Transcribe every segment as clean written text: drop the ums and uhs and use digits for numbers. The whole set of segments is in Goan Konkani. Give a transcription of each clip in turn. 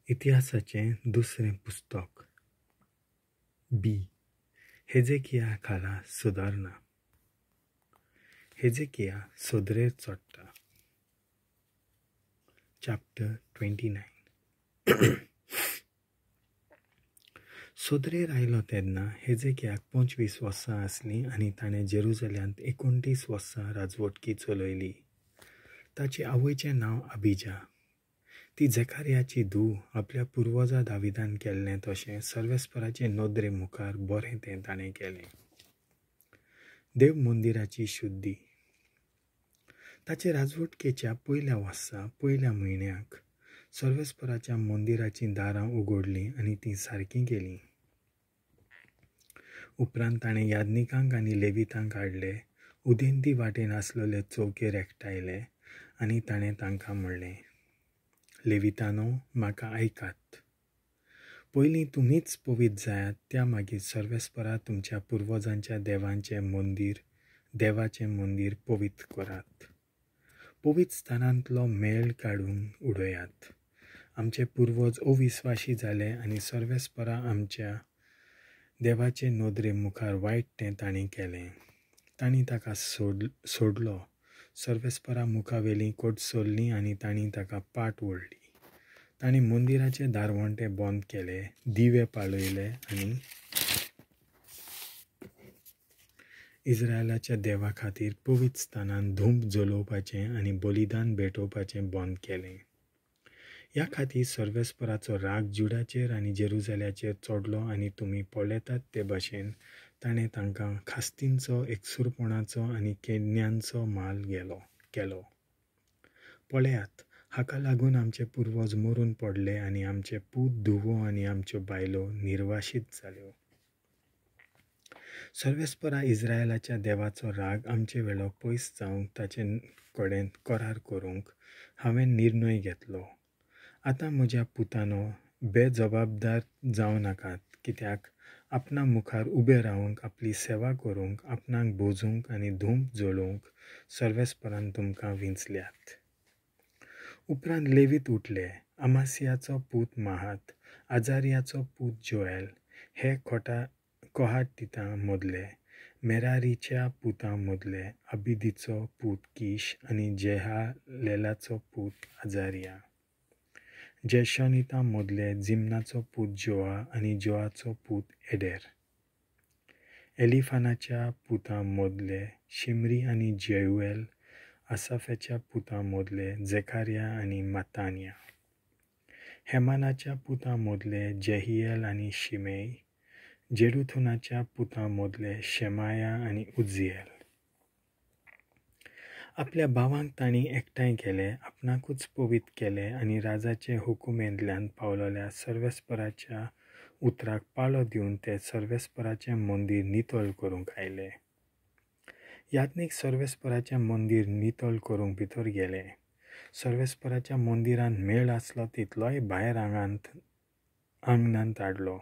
इतिहासाचें दुसरें पुस्तक बी हेजेकिया खाला सुदारणा. हेजेकिया सोदरेर चडटा. चॅप्टर 29. सोदरेर आयलो तेन्ना हेजेकियाक 25 वर्सां आसलीं आनी ताणें जेरुजाल्यांत 29 वर्सां राजवटकी चलयली. ताचे आवयचें नांव अबिजा. ती झेकारियाची धूव. आपल्या पुर्वजा दाविदान केल्लें तशें सर्वेस्पराचे नदरे मुखार बरें तें ताणें केलें. देव मंदिराची शुद्धी. ताचे राजवटकेच्या पयल्या वर्सा पयल्या म्हयन्याक सर्वेस्पराच्या मंदिराचीं दारां उगडलीं आनी तीं सारकीं केलीं. उपरांत ताणें याज्ञिकांक आनी लेवितांक हाडले, उदेंती वाटेन आसलेले चौकेर एकठांयले आनी ताणें तांकां म्हणलें, लेवितानो, म्हाका आयकात. पयलीं तुमीच पवित्र जायात, त्या मागीर सर्वेस्परा तुमच्या पुर्वजांच्या देवाचें मंदीर पवित्र करात. पवित्र स्थानांतलो मेळ काडून उडयात. आमचे पुर्वज अविस्वाशी जाले आनी सर्वेस्परा आमच्या देवाचे नदरे मुखार वायट तें तांणी केलें. तांणी ताका सोडलो. सर्वेस्परा मुखावेली कोटसोल्ली आनी तांणी ताका पाट ओडली. तांणी मंदिराचे दारवंटे बंद केले, दिवे पाळयले आनी इस्रायलाच्या देवा खातीर पवित्र स्थानान धूप जलोवपाचें आनी बलिदान भेटोवपाचें बंद केलें. ह्या खातीर सर्वेस्पराचो राग जुडाचेर आनी जेरुजाल्याचेर चडलो आनी तुमी पळयतात ते भशेन ताणें तांकां खास्तींचो, एकसुरपणाचो आनी केन्यांचो माल केलो. पळयात, हाका लागून आमचे पुर्वज मरून पडले आनी आमचे पूत धुवो आनी आमच्यो बायलो निर्वाशीत जाल्यो. सर्वेस्परा इस्रायलाच्या देवाचो राग आमचे वेलो पयस जावंक ताचे कडेन करार करूंक हांवें निर्णय घेतलो. आतां म्हज्या पुतानो, बेजबाबदार जावं नाकात, कित्याक आपणा मुखार उबे रावंक, आपली सेवा करूंक, आपणाक बोजूंक आनी धूप जळोवंक सर्वेस्परान तुमकां विंचल्यात. उपरांत लेवीत उठले. अमासियाचो पूत माहात, आजारियाचो पूत जोएल हे कोहातितां मदले, मेरारीच्या पुतां मदले अबिदीचो पूत कीश आनी जेहालेलाचो पूत आजारिया, जेशनिता मदले जिमनाचो पूत जोआ आनी जोआचो पूत एडेर, एलिफानाच्या पुतां मदले शिमरी आनी जेयुएल, आसाफेच्या पुतां मदले झेकारिया आनी मातानिया, हेमानाच्या पुतां मदले जेहिएल आनी शिमेय, जेरुथुनाच्या पुतां मदले शेमाया आनी उज्जिएल. आपल्या भावांक तांणी एकठांय केले, आपणाकूच पवित्र केले आनी राजाचे हुकुमेंतल्यान पावलेल्या सर्वेस्पराच्या उतराक पाळो दिवन ते सर्वेस्पराचें मंदीर नितळ करूंक आयले. याज्ञीक सर्वेस्पराचें मंदीर नितळ करूंक भितर गेले. सर्वेस्पराच्या मंदिरांत मेळ आसलो तितलोय भायर आंगणांत हाडलो.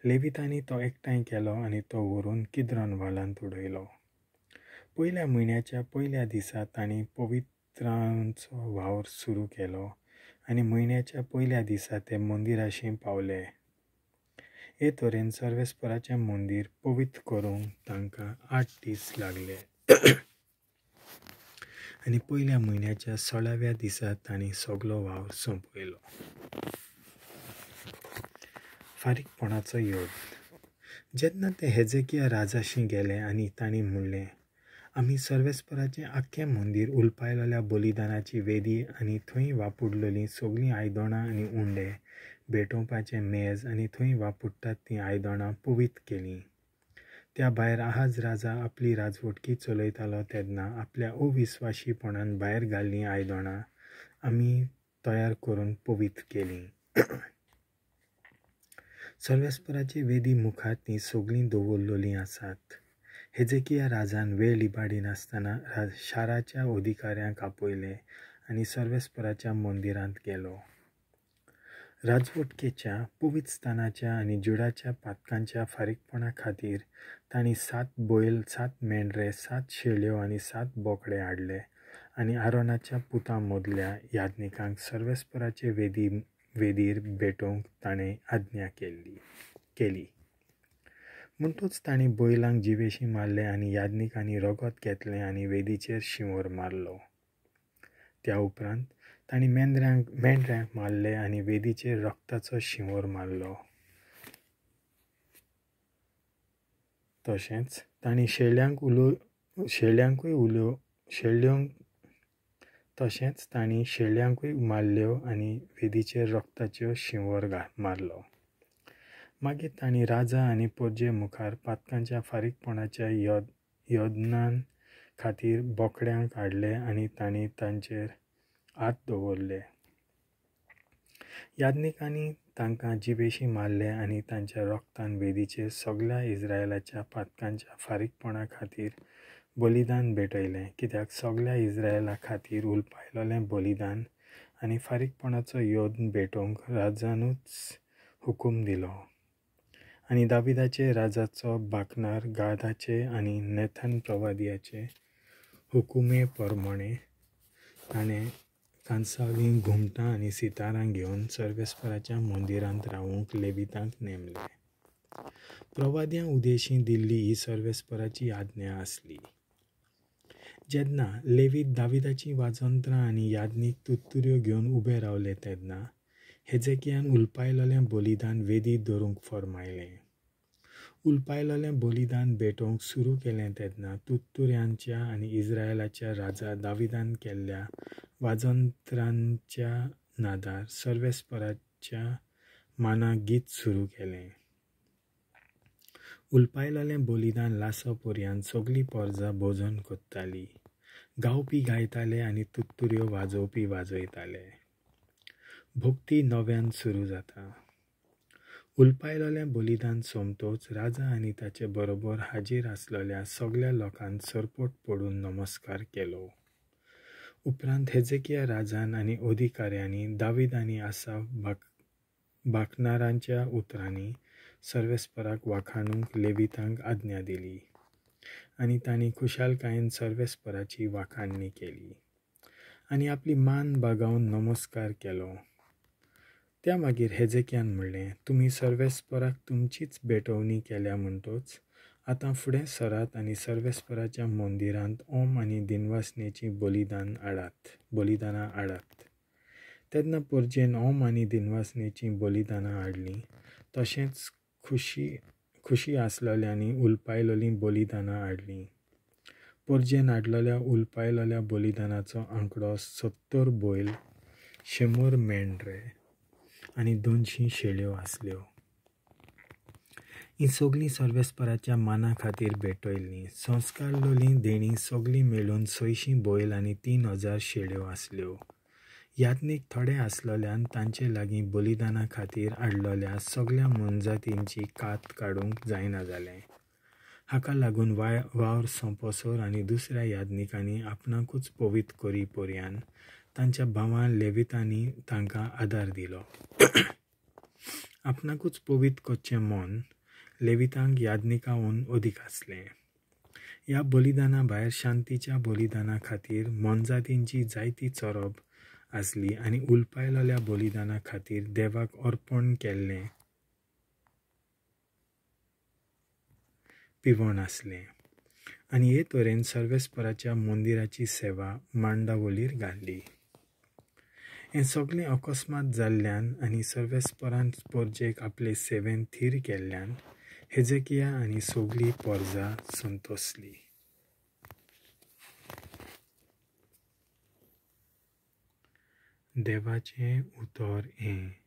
लेवितांनी तो एकठांय केलो आनी तो व्हरून किद्रोन व्हालांत उडयलो. पयल्या म्हयन्याच्या पयल्या दिसा तांणी पवित्रांचो वावर सुरू केलो आनी म्हयन्याच्या पयल्या दिसा ते मंदिराशी पावले. हे तरेन सर्वेस्पराचें मंदीर पवित्र करूंक तांकां 8 दीस लागले आनी पयल्या म्हयन्याच्या 16व्या दिसा तांणी सगलो वावर सोंपयलो. फारीकपणाचो योग. जेन्ना ते हेजेकिया राजाशी गेले आनी तांणी म्हणलें, आमी सर्वेस्पराचें आख्खें मंदीर, उलपायलेल्या बलिदानाची वेदी आनी थंय वापुडलेलीं सगळीं आयदनां आनी उंडे, भेटोवपाचें मेज आनी थंय वापुडटात तीं आयदनां पवित्र केलीं. त्या भायर आहाज राजा आपली राजवटकी चलयतालो तेन्ना आपल्या अविस्वाशीपणान भायर घाल्लीं आयदनां आमी तयार करून पवित्र केलीं. सर्वेस्पराचे वेदी मुखार तीं सगळीं दवरलेलीं आसात. हेजेकिया राजान वेळ इबाडिनासतना शाराच्या अधिकाऱ्यांक आपयले आनी सर्वेस्पराच्या मंदिरांत गेलो. राजवटकेच्या पवित्र स्थानाच्या आनी जुडाच्या पातकांच्या फारीकपणा खातीर तांणी 7 बैल, 7 मेंढरे, 7 शेळयो आनी 7 बोकडे हाडले आनी आरोनाच्या पुतां मदल्या याज्ञिकांक सर्वेस्पराचे वेदी वेदीर भेटोवंक ताणें आज्ञा केली. म्हणटूच तांणी बैलांक जिवेशी मारले आनी याज्ञिकांनी रगत घेतलें आनी वेदीचेर शिंवर मारलो. त्या उपरांत तांणी मेंढऱ्यांक मारले आनी वेदीचेर रगताचो शिंवर मारलो. तशेंच तांणी शेळ्यांकूय मारल्यो आनी वेदीचेर रगताच्यो शिंवर मारलो. मागीर तांणी राजा आनी परजे मुखार पातकांच्या फारीकपणाच्या यज्ञान खातीर बोकड्यांक हाडले आनी तांणी तांचेर हात दवरले. याज्ञिकांनी तांकां जिवेशी मारले आनी तांच्या रगतान वेदीचेर सगल्या इस्रायलाच्या पातकांच्या फारीकपणा खातीर बलिदान भेटयलें, कित्याक सगल्या इस्रायला खातीर उलपायलेलें बलिदान आनी फारीकपणाचो यज्ञ भेटोवंक राजानूच हुकूम दिलो. आनी दाविदाचे राजाचो बाकनार गादाचे आनी नेथन प्रवादियाचे हुकुमे प्रमाणे ताणें कांसावलीं घुमटां आनी सितारां घेवन सर्वेस्पराच्या मंदिरांत रावूंक लेवितांक नेमले. प्रवाद्यां उदेशी दिल्ली ही सर्वेस्पराची आज्ञा आसली. जेन्ना लेवीत दाविदाचीं वाजंत्रां आनी याज्ञीक तुत्तुऱ्यो घेवन उबे रावले तेन्ना हेजेकियान उलपायलेलें बलिदान वेदी दवरूंक फर्मायलें. उलपायलेलें बलिदान भेटोवंक सुरू केलें तेन्ना तुत्तुऱ्यांच्या आनी इस्रायलाच्या राजा दाविदान केल्ल्या वाजंत्रांच्या नादार सर्वेस्पराच्या मानाक गीत सुरू केलें. उलपायलेलें बलिदान लासो पर्यान सगली पोरजा भोजन करताली, गावपी गायताले आनी तुत्तुऱ्यो वाजोवपी वाजयताले. भक्ती नव्यान सुरू जाता. उलपायलेलें बलिदान सोंपतोच राजा आनी ताचे बरोबर हाजीर आसलेल्या सगल्या लोकांक सरपट पडून नमस्कार केलो. उपरांत हेजेकिया राजान आनी अधिकाऱ्यांनी दावीद आनी आसाफ बाकनारांच्या उतरांनी सर्वेस्पराक वाखाणूंक लेवितांक आज्ञा दिली आनी तांणी खुशालकायेन सर्वेस्पराची वाखाणणी केली आनी आपली मान बागावन नमस्कार केलो. त्या मागीर हेजेकियान म्हणलें, तुमी सर्वेस्पराक तुमचीच भेटवणी केल्या म्हणटोच आतां फुडें सरात आनी सर्वेस्पराच्या मंदिरांत ओम आनी दिनवासनेचीं बलिदानां हाडात. तेन्ना परजेन ओम आनी दिनवासनेचीं बलिदानां हाडलीं, तशेंच खुशी आसलेल्यांनी उलपायलेलीं बलिदानां हाडलीं. परजेन हाडलेल्या उलपायलेल्या बलिदानाचो आंकडो 70 बैल, 100 मेंढरे आनी 200 शेळ्यो आसल्यो. ही सगळीं सर्वेस्पराच्या माना खातीर भेटयल्लीं. संस्कारलेलीं देणीं सगळीं मेळून 600 बैल आनी 3000 शेळ्यो आसल्यो. याज्ञीक थोडे आसलेल्यान तांचे लागीं बलिदाना खातीर हाडलेल्या सगल्या मोनजातींची कात काडूंक जायना जालें. हाका लागून वावर सोंपोसर आनी दुसऱ्या याज्ञिकांनी आपणाकूच पवित्र करी पर्यान तांच्या भावान लेवितांनी तांकां आदार दिलो. आपणाकूच पवित्र करचें मन लेवितांक याज्ञिकाहून अदीक आसलें. ह्या बलिदाना भायर शांतीच्या बलिदाना खातीर मोनजातींची जायती चरब आसली आनी उलपायलेल्या बलिदाना खातीर देवाक अर्पण केल्लें पिवण आसलें. आनी हे तरेन सर्वेस्पराच्या मंदिराची सेवा मांडावळीर घाल्ली. हें सगळें अकस्मात जाल्ल्यान आनी सर्वेस्परान परजेक आपले सेवेन थीर केल्ल्यान हेजेकिया आनी सगली पोरजा संतोसली. देवाचें उतर हें.